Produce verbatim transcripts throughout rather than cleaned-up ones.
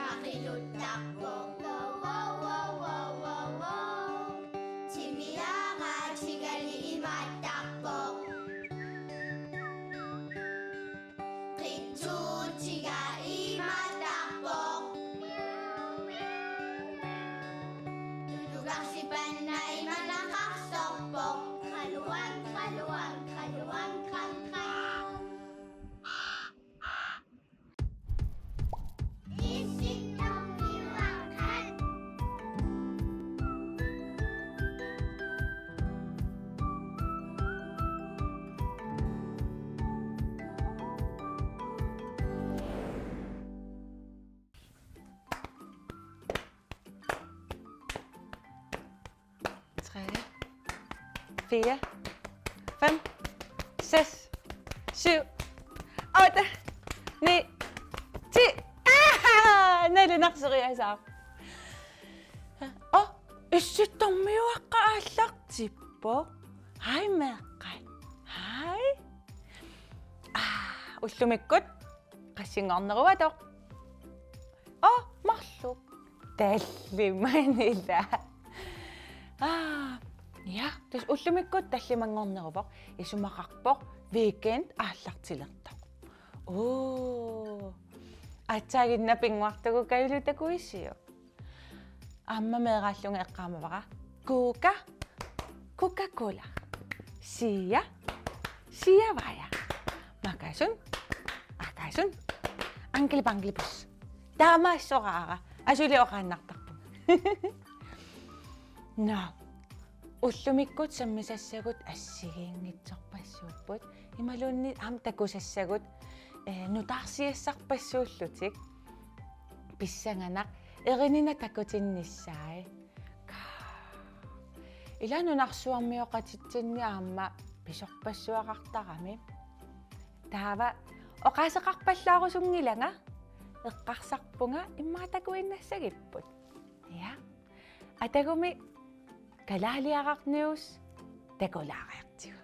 Aqiluttarpoq. Wow, wow, wow, wow, wow, wow. Timiaraatigali imaattarpoq. Qitsuutiga imaattarpoq. Tulugarsipanna imanaqarsorpoq. Qaluang, qaluang, qaluang, qang, qang. Tre, fire, fem, seks, syv, otte, ni, ti. Aha! Nalunarsoriasaaq. Åh, Issittormiuaqqat aallartippoq. Hej meeqqat. Hej. Ah, ullumikkut qassinngorneruvoq. Åh, marluk. Tallimanila. Ah, ja, tassa ullumikkut tallimanngorneruvoq, isumaqarpoq weekend aallartilertoq. Åh. Aatsaaginnaq pinnguartugut Kajulu, takuisiuk? Aamma meeraallunga eqqaamavara. Coca, Coca-Cola. Sia, Sia Waja. Makasun, Akasun, Ankeli Pankeli Pus. Taamaassoraara. Asuli oqaannartarpunga. Nå. Ullumikkut sammisassagut assigiinngitsorpassuupput. Imaluunniit aamma takusassagut, eh, nutaarsiassarpassuullutik. Pissanganaq erinina takutinnissaat. Ila nunarsuarmioqatitsinni aamma pisorpassuaqartarami. Taava oqaaseqarpallaarusunngilanga, eqqarsarpunga immaqa takuinnassagipput. Ja. Atagumi Kalaaliaraq News takulaariartigu.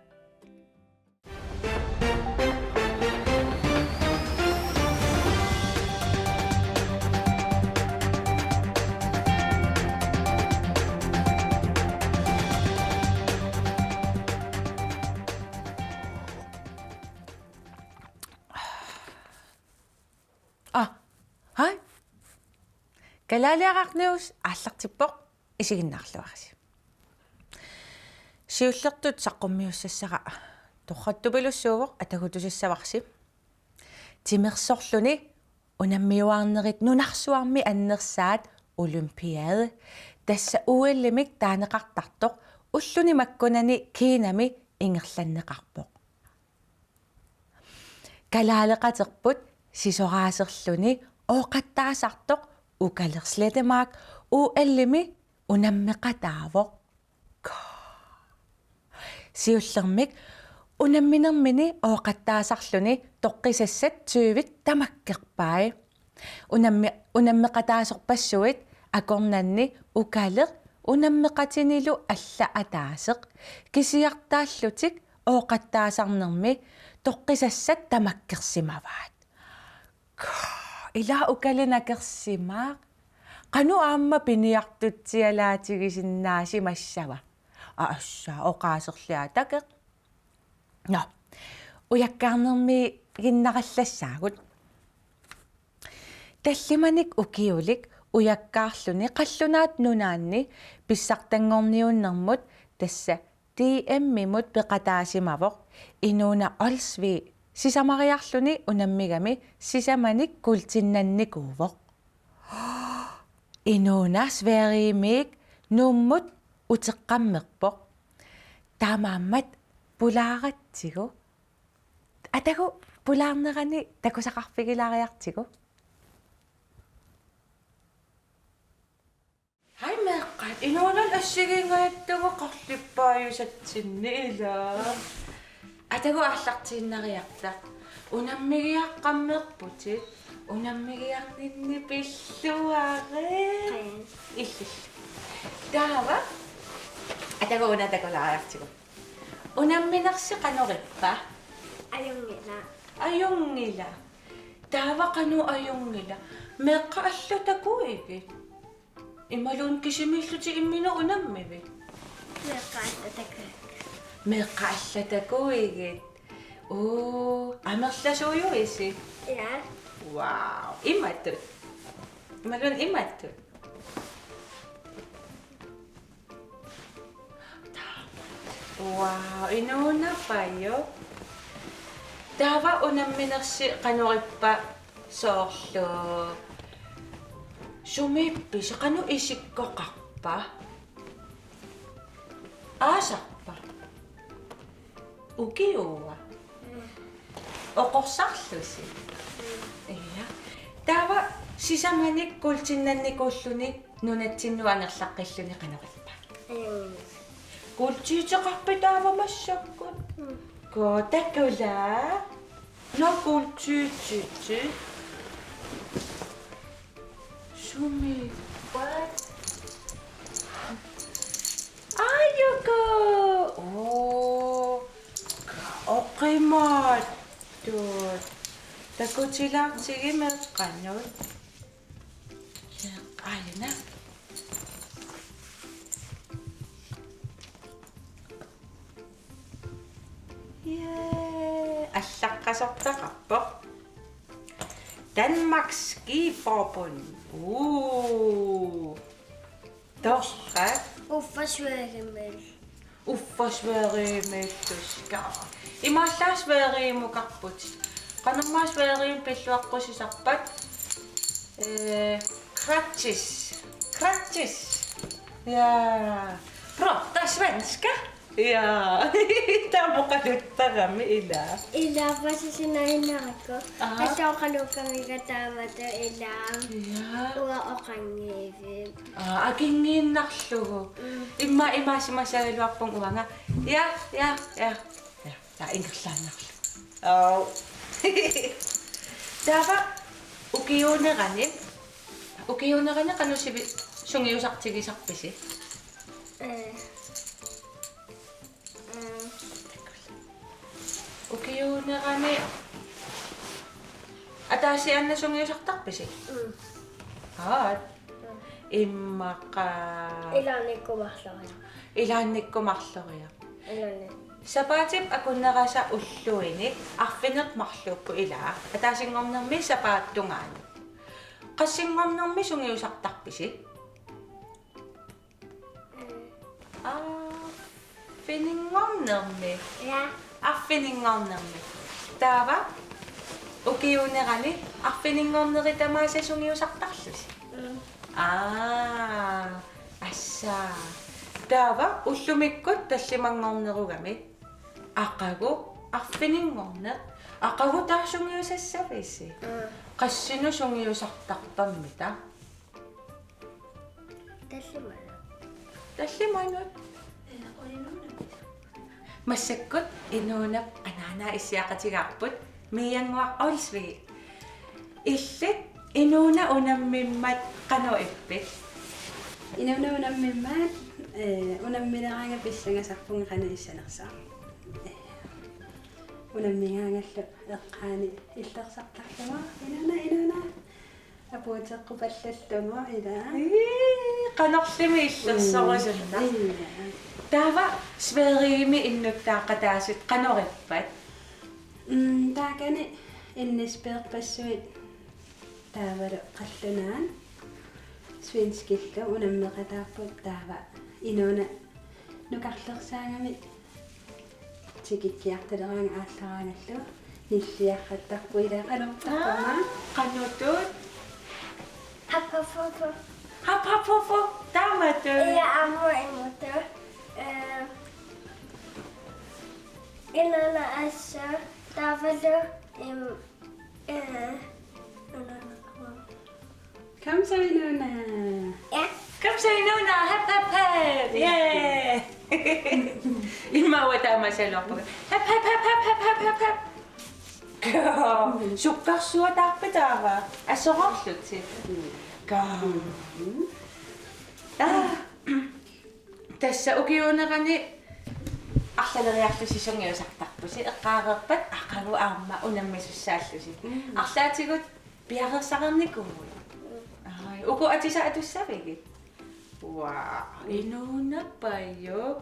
Ah, hej. Kalaaliaraq News aallartippoq, isiginnaarluarisi. Siullertut saqqummiussassara torrattupilussuuvoq, atagutusassavarsi. Timersorluni unammiuaarnerit nunarsuarmi annersaat olympiade. Tassa O L-imik taaneqartartoq ulluni makkunani Kinami ingerlanneqarpoq. Kalaaleqaterput sisoraaserluni ooqattaasartoq Ukaler Slettemark O L-imi unammeqataavoq. Siullermik unamminermini ooqattaasarluni toqqisassat tyvit tamakkerpai. Unammi-, unammeqataasorpassuit akornanni Ukaleq unammeqatinilu alla ataaseq, kisiartaallutik ooqattaasarnermi toqqisassat tamakkersimavaat. Ila Ukaleq nakersimaaq. Qanoq aamma piniartutsialaatigisinnaasimassava? Aa, tassa oqaaserlia takeq. Nå, ujakkaarnermiiginnarallassaagut. Tallimanik ukiulik ujakkaarluni Qallunaat Nunaanni pissartanngorniunnermut, tassa D M-imut peqataasimavoq Inuuna Olsvig sisamariarluni unammigami sisamanik kuultinnannikuuvoq. Inuuna Sverigemiik Nuummut uteqqammerpoq. Taamaammat pulaaratsigu. Atagu pulaarnerani takusaqarfigilaariartigu. Hej meeqqat, Inuunanut assigiinngajattugut qarlippaajusatsinni ila. Atagu aallartiinnariarta. Unammigiaqqammerputit, unammigiarninni pilluarit. Qaa. Illillu. Taava, atagu una takulaariartigu. Unamminersi qanoq ippa? Ajunngilaq. Ajunngilaq. Taava qanoq ajunngilaq? Meeqqat allat takuigit? Imaluunniit kisimiillutit imminut unammivit? Meeqqat allat takuigit. Meeqqat allat takuigit. Uu, amerlasuujuisi? Ja. Wow, imatut. Imaluunniit imatut. Wow, inuuneq pajuvoq. Taava unamminersi qanoq ippa, soorlu? Sumiippisi, qanoq isikkoqarpa? Aasarpa? Ukiua? Mm. Oqorsarlusi? Mm. Ja. Taava sisamanik kuultinnannikuulluni nunatsinnut angerlaqqilluni qanoq ippa? Mm. Kuultiuteqarpit taava massakkut? Mm. Koo, takulaaq. Nå, kuultiutit. Sumiippat? Aajuku! Oo, ka oqimaattut. Takutilaartigit meeqqanut. Meeq-, aajuna. Jee, allaqqasortaqarpoq. Danmarks Skiforbund. Uu. Torrak. Uffa Sverigemiillu. Uffa Sverigemiillu. Imaallaat Sverigemukarput. Qanormaa Sverigemi pilluaqqusisarpat? Eh, gratis. Gratis. Ja. Prata svenska. Ja. Tamoqaluttarami ila. Ila, pasisinainnarakku. Aha. Asooqaluukkamiga taamatut ila. Ja. Uanga oqanngivik. Aa, akinngiinnarlugu. Mm. Immaqa imaasimasagaluarpunga uanga. Ja, ja, ja. Ja, taava ingerlaannarlugu. Au. Taava ukiuunerani. Ukiuunerani qanoq sivi-, sungiusartigisarpisi? Eh. Mm. Ukiuunerani ataaseq anna sungiusartarpisi? Mm. Aat. Mm. Immaqa. Ilaannikkut marloriarlunga. Ilaannikkut marloriarlunga. Ilaanni. Sapaatip akunnerasa ulluini arfineq-marluupput ilaa. Ataasinngornermi sapaatip tungaanut. Qassinngornermi sungiusartarpisi? Arfininngornermi. Ja. Arfininngornermi. Taava ukiuunerani arfininngorneri tamaasa sungiusartarlusi. Mm. Aa, assa. Taava ullumikkut tallimanngornerugami. Aqagu arfininngorneq. Aqagu taava sungiusassavisi? Mm. Qassinut sungiusartarpammita? Tallimanut. Tallimanut. Massakkut Inuunap anaanaa issiaqatigaarput Miiannguaq Olsvig. Illit Inuuna unammimmat qanoq ippit? Inuuna unammimmat, eh, unammineraangat pissangasarpunga qanoq issanersoq. Eh, unammigaangallu eqqaani illersartarlugu. Inuuna, Inuuna. Apuuteqqupallallugu ila. Ii, qanorlimi illersorusunneq. Ila. Taava Sverigemi innuttaaqataasut qanoq ippat? Mm, taakani N S B-rpassuit taavalu qallunaat svenskillu unammeqataarput taava Inuuna nukarlersaagami tikikkiartaleraangat aallaraangallu nilliarrattarpoq ila qanortarama. Aa, qanoq ittut? Hap, hap, hap, hap. Hap, hap, hap, hap. Taamatut. Ila aamma imatut. Eh, Inuuna assut taavalu im-, eh, Inuuna. Kamsaat Inuuna. Ja. Kamsaat Inuuna, hap, hap, hap. Jee. Immaqa taamaassaagaluarpunga. Hap, hap, hap. Sukkarsuataarpit taava? Aserorlutit. Kaa. Aa. Tassa ukiuunerani arlaleriarlusi sungiusartarput. Eqqaareerpat aqagu aamma unammisussaallusi. Mm. Arlaatigut piareersarnikuuvugut. Ai, uku atisat atussavigit? Wow, inuunapajuk.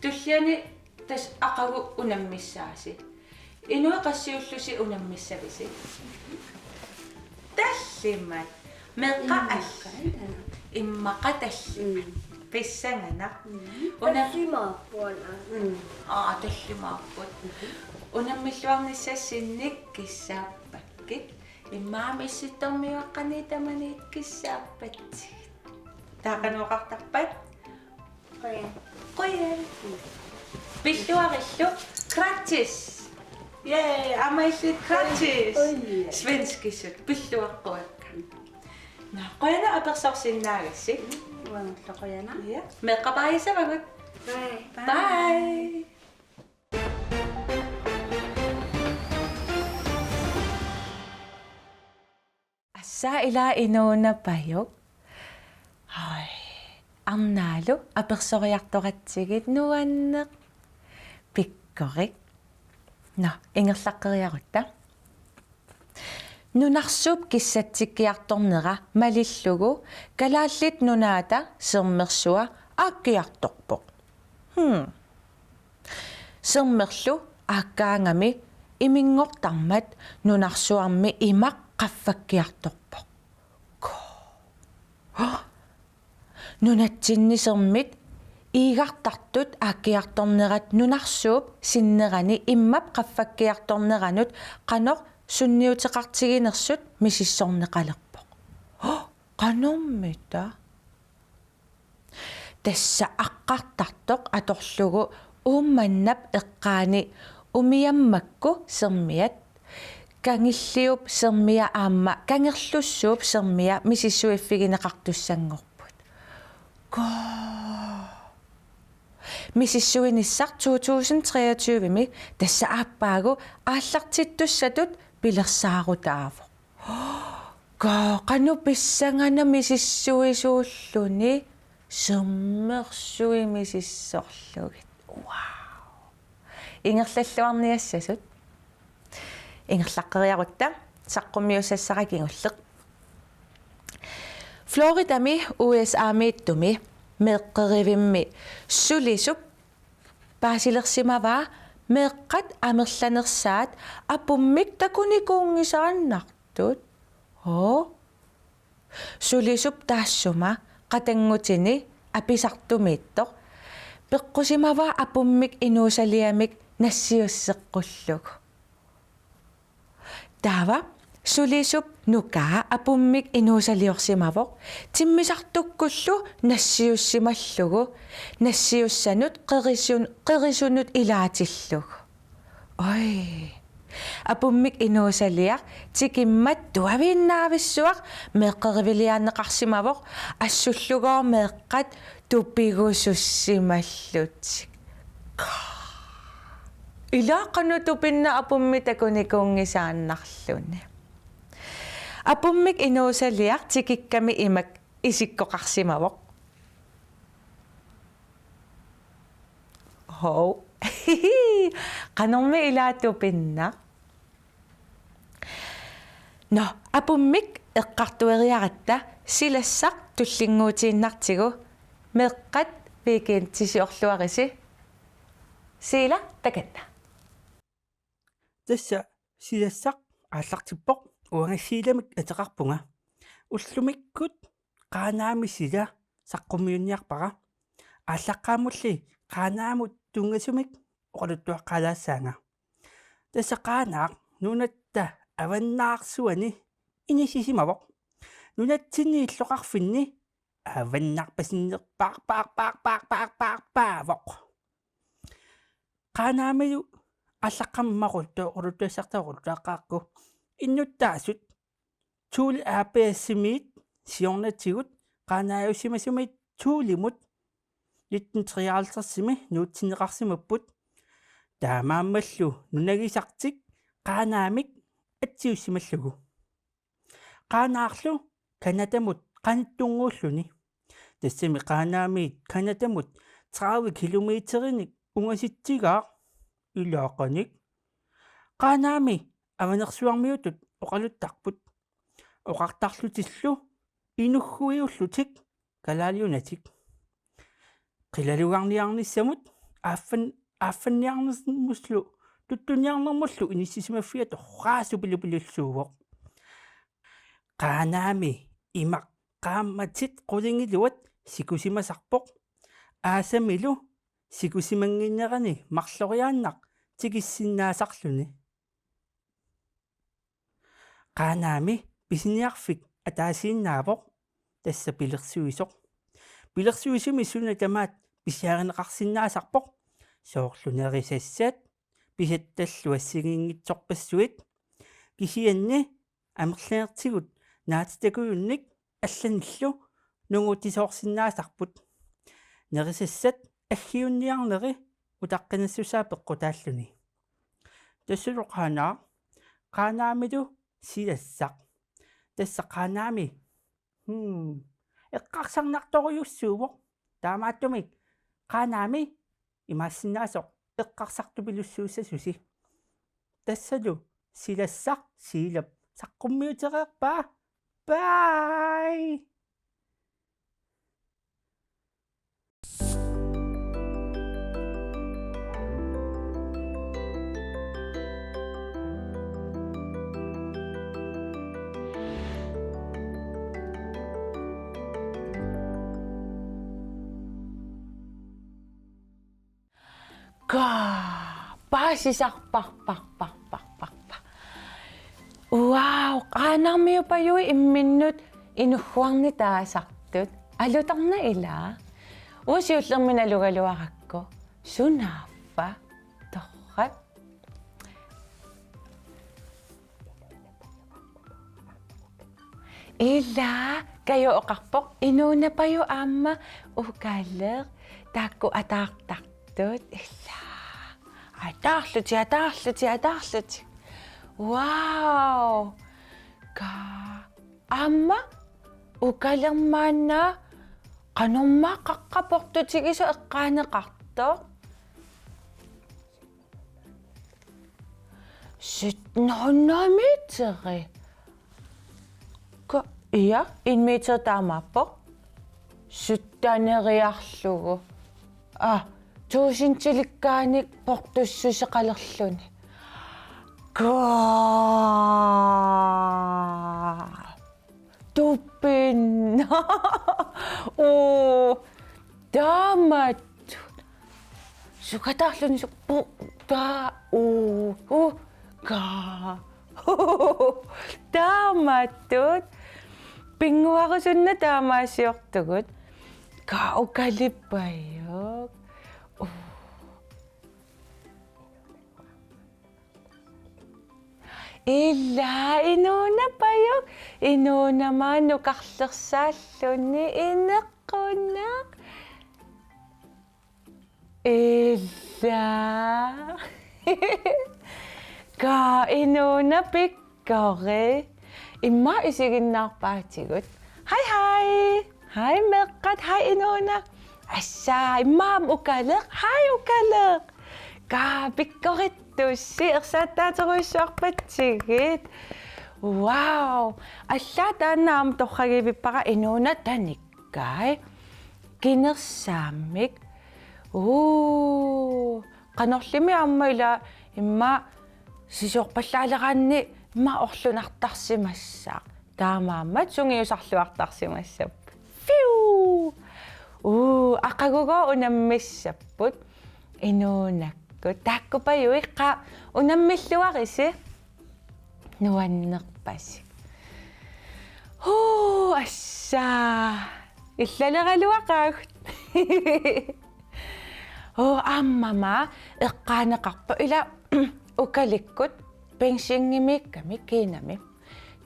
Tulliani tassa aqagu unammissaasi. Inuit qassiullusi unammissavisi? Tallimat. Meeqqat allat. Immaqa tallimat. Mm. Pissanganaq. Mm. Una- Tallimaappoq una. Mm. Aa, tallimaapput. Mhm. Unammilluarnissassinnik kissaappakkit. Immaqa Mississippiuaqqani tamani kissaappakkit. Taava qanoq oqartarpat? Qujan. Qujan. Pilluarillu gratis. Yay, aamma illit gratis. Qujan. Svenskisut pilluaqquakka. Naa, qujanaq apersorsinnaagassi. Uangerlu qujanaq. Ja. Meeqqat baajissavagut. Bye. Bye. Assa ila inuunapajuk. Ai. Arnaalu apersoriartoratsigit nuanneq. Pikkorik. Nå, ingerlaqqeriarutta. Nunarsuup kissatsikkiartornera malillugu Kalaallit Nunaata Sermersua aakkiartorpoq. Hmm. Sermerlu aakkaangami iminngortarmat nunarsuarmi imaq qaffakkiartorpoq. Koo. Nunatsinni sermit iigartartut aakkiartornerat nunarsuup sinnerani immap qaffakkiartorneranut qanoq sunniuteqartiginersut misissorneqalerpoq. Qanormita? Tassa aqqartartoq atorlugu Uummannap eqqaani umiammakku sermiat, Kangilliup sermia aamma Kangerlussuup sermia misissuiffigineqartussanngorput. Koo. Misissuinissaq to tusind treogtyve-mi tassa aappaagu aallartittussatut pilersaarutaavoq. Koo, qanoq pissanganaq misissuisuulluni, sermersui misissorlugit. Wow. Ingerlalluarniassasut. Ingerlaqqeriarutta saqqummiussassara kingulleq. Floridami U S A-miittumi meeqqerivimmi sulisup paasilersimavaa meeqqat amerlanersaat apummik takunikuunngisaannartut. Oo. Sulisup taassuma qatanngutini apisartumiittoq peqqusimavaa apummik inuusaliamik nassiusseqqullugu. Taava sulisup nukaa apummik inuusaliorsimavoq timmisartukkullu nassiussimallugu nassiussanut qerisun-, qerisunut ilaatillugu. Oj. Apummik inuusaliaq tikimmat tuaviinnaavissuaq meeqqeriviliaanneqarsimavoq assullugooq meeqqat tupigusussimallutik. Ilaa qanoq tupinnaq apummik takunikuunngisaannarluni. Apummik inuusaliaq tikikkami imak isikkoqarsimavoq. Hov. Qanormi ilaa tupinnaq? Nå, apummik eqqartueriaratta silassaq tullinnguutiinnartigu meeqqat weekendisiorluarisi. Siila takanna. Tassa silassaq aallartippoq, uanga Siilamik ateqarpunga. Ullumikkut Qaanaami sila saqqummiunniarpara. Aallaqqaammulli Qaanaamut tunngasumik oqaluttuaqqaalaassaanga. Tassa Qaanaaq nunatta avannaarsuani inissisimavoq. Nunatsinni illoqarfinni avannarpasinnerpaarpaarpaarpaarpaarpaavoq. Qaanaamilu aallaqqaammut oqaluttu-, oqaluttuassartaa oqaluttuaqqaakku. Innuttaasut Thule A P S-imiit siornatigut qaanaajussimasumit Thulemut nitten treoghalvtredsimi nuutsinneqarsimapput. Taamaammallu nunagisartik Qaanaamik atsiussimallugu. Qaanaarlu Canadamut qanittunnguulluni. Tassami Qaanaamiit Canadamut tredive kilometerinik ungasitsigaaq. ilaaqanik. Qaanaami Avanersuarmiutut oqaluttarput. Oqartarlutillu inugguiullutik kalaaliunatik. Qilalugarniarnissamut aaffan-, aaffanniarnermullu tuttuniarnermullu inissisimaffiata horaasupilupilulluuvoq. Qaanaami imaq qaammatit qulingiluat sikusimasarpoq. Aasamilu sikusimannginnerani marloriaannaq tikissinnaasarluni. Qaanaami pisiniarfik ataasiinnaavoq, tassa pilersuisoq. Pilersuisumi suna tamaat pisiarineqarsinnaasarpoq, soorlu nerisassat, pisattallu assigiinngitsorpassuit. Kisianni amerliartigut naatitakujunnik allanillu nungutisoorsinnaasarput. Nerisassat aggiunniarneri utaqqinassusaa peqqutaalluni. Tassalu qaanaaq, qaanaamilu silassaq. Tassa qaanaami. Hmm. Eqqarsarnartorujussuuvoq. Taamaattumik qaanaami imaassinnaasoq eqqarsartupilussuussasusi. Tassalu silassaq siilap saqqummiutereerpaa. Bye. Kaa, paasisarparparparparparpa. Wow, qaanarmiupajuit imminnut inugguarnit taasartut. Alutornaq ilaa. Uagut siullermik nalugaluarakku. Sunaaffa? Torrak. Ilaa, Kaju oqarpoq, inuunapajuk aamma ukaleq, taakku ataartartut, ilaa. Ataarlutik, ataarlutik, ataarlutik. Wow. Kaa, aamma ukaleq maanna qanormaa qaqqap portutigisoq eqqaaneqartoq. Sytten hundrede meteri. Ka-, ja, en meter taamaappoq. Sytteneriarlugu. Aa, tuusintilikkaannik portussuseqalerluni. Kaa. Tupin. Oo, taamatut. Sukataarluni su-, pu-, ta-, oo, oo, kaa. Taamatut. Pinnguarusunneq taamaasiortugut. Kaa ukaleq pajuk. Oo. Ilaa, inuunapajuk, inuunamaannukarlersaalluni ineqquneq. Ilaa. Kaa inuuna pikkori. Immaqa isiginnaarpaatigut. Hai, hai. Hai, meeqqat. Hai, inuuna. Assaa, immaqa ukaleq. Hai, ukaleq. Kaa pikkorittussi, ersaattaaterujussuarpatsigit. Wow. Allaat taanna aamma torragivippara inuuna tanikkai. Kinersaammik. Uu. Qanorlimi aamma ila immaqa sisoorpallaaleraanni immaqa orlunartarsimassaaq. Taamaammat sungiusarluartarsimassapput. Fiu! Uu, aqagugooq unammissapput. Inuunakkut. Taakkupajuit qaa unammilluarisi. Nuannerpasik. Huu, assaa. Illaleraluaqaagut. Huu, aammami eqqaaneqarpoq ila ukalikkut pensionimiikkami kiinami.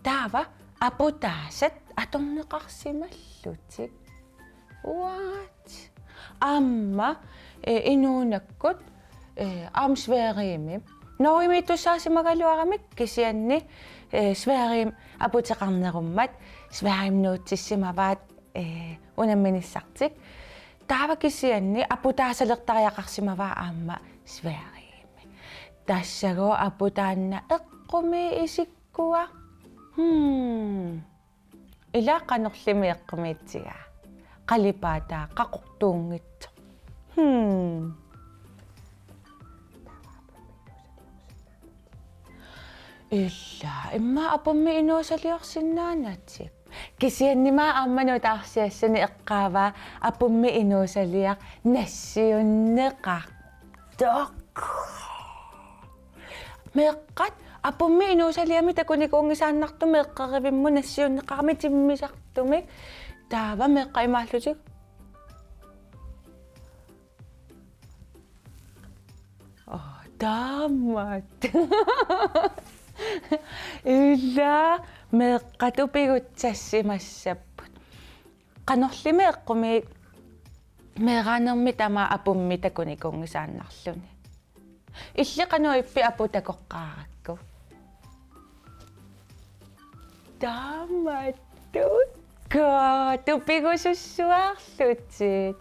Taava aputaasat atorneqarsimallutik. What? Aamma, eh, inuunakkut, eh, aamma Sverigemi. Norgemiittussaasimagaluaramik kisianni, eh, Sverigemi aputeqarnerummat Sverigemi nuutsissimavaat, eh, unamminissartik. Taava kisianni aputaasalertariaqarsimavaa aamma Sverigemi. Tassagooq aputtaaq eqqumiissigaa. Hmm. Ilaa qanorlimi eqqumiissigaa. Qalipaataa qaqortuunngitsoq. Hmm. Ilaa, immaqa apummik inuusaliorsinnaanatik. Kisianni aamma nutaarsiassani eqqaavaa apummik inuusaliaq nassiunneqartoq. Meeqqat apummik inuusaliamik takunikuunngisaannartumik eqqerivimmut nassiunneqarami timmisartumik. Taava meeqqat imaallutik. Aa, taamaat. Ilaa, meeqqat tupigutsassimassapput. Qanorlimi eqqumiit meeraanermi tamaat apummik takunikuunngisaannarluni. Illit qanoq ippi aput takoqqaarakku? Taamaattoq. Kaa, tupigusussuarlutit.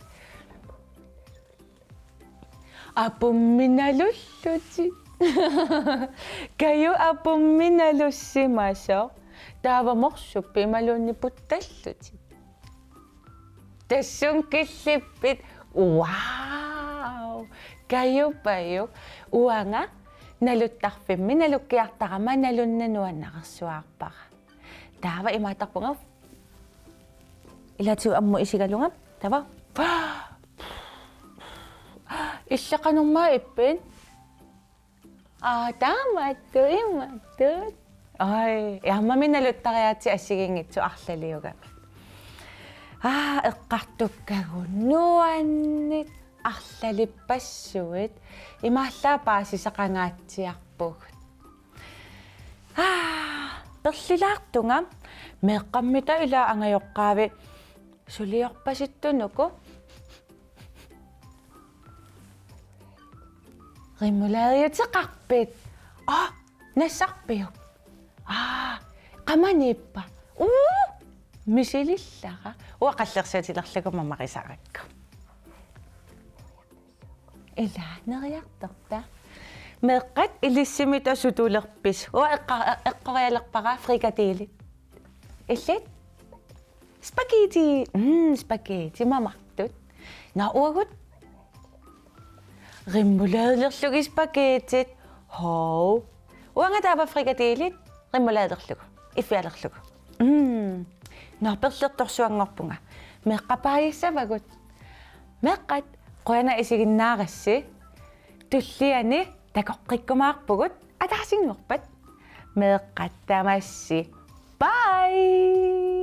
Apummik nalullutit. Kaju apummik nalussimasoq. Taava morsuppit imaluunniit puttallutit. Tassunga killippit. Wow! Kajupajuk. Uanga naluttarfimmi nalukkiartarama nalunneq nuannaarsuarpara. Taava imaattarpunga. Ilaatigut ammut isigalunga. Taava. Illit qanormaa ippit? Aa, taamaattoq, imaattoq. Ai, aamma naluttariaatsit assigiinngitsut arlaliugamik. Aa, eqqartukkagut nuanneq arlalippassuit. Imaallaat paasisaqangaatsiarpugut. Aa, perlilaartunga meeqqammi taava ilaa angajoqqaavi suliorpasittunuku. Remouladiuteqarpit? Aa, nassarpiuk? Aa, qamaniippa? Uu, misilillara. Uanga qallersuutilerlugu mamarisarakkit. Ilaa, neriartorta. Meeqqat ilissimitut sutulerpisi? Uanga eqqa-, eqqorialerpara frikadelit. Illit? Spaghetti. Mm, spaghetti mamartut. Nå, uagut? Remouladilerlugit spaghettit. Hov. Uanga taava frikadelit remouladilerlugu. Iffialerlugu. Mm. Nå, perlertorsuanngorpunga. Meeqqat paasissavagut. Meeqqat, qujanaq isiginnaarassi. Tulliani takoqqikkumaarpugut ataasinngorpat. Meeqqat tamassi. Bye!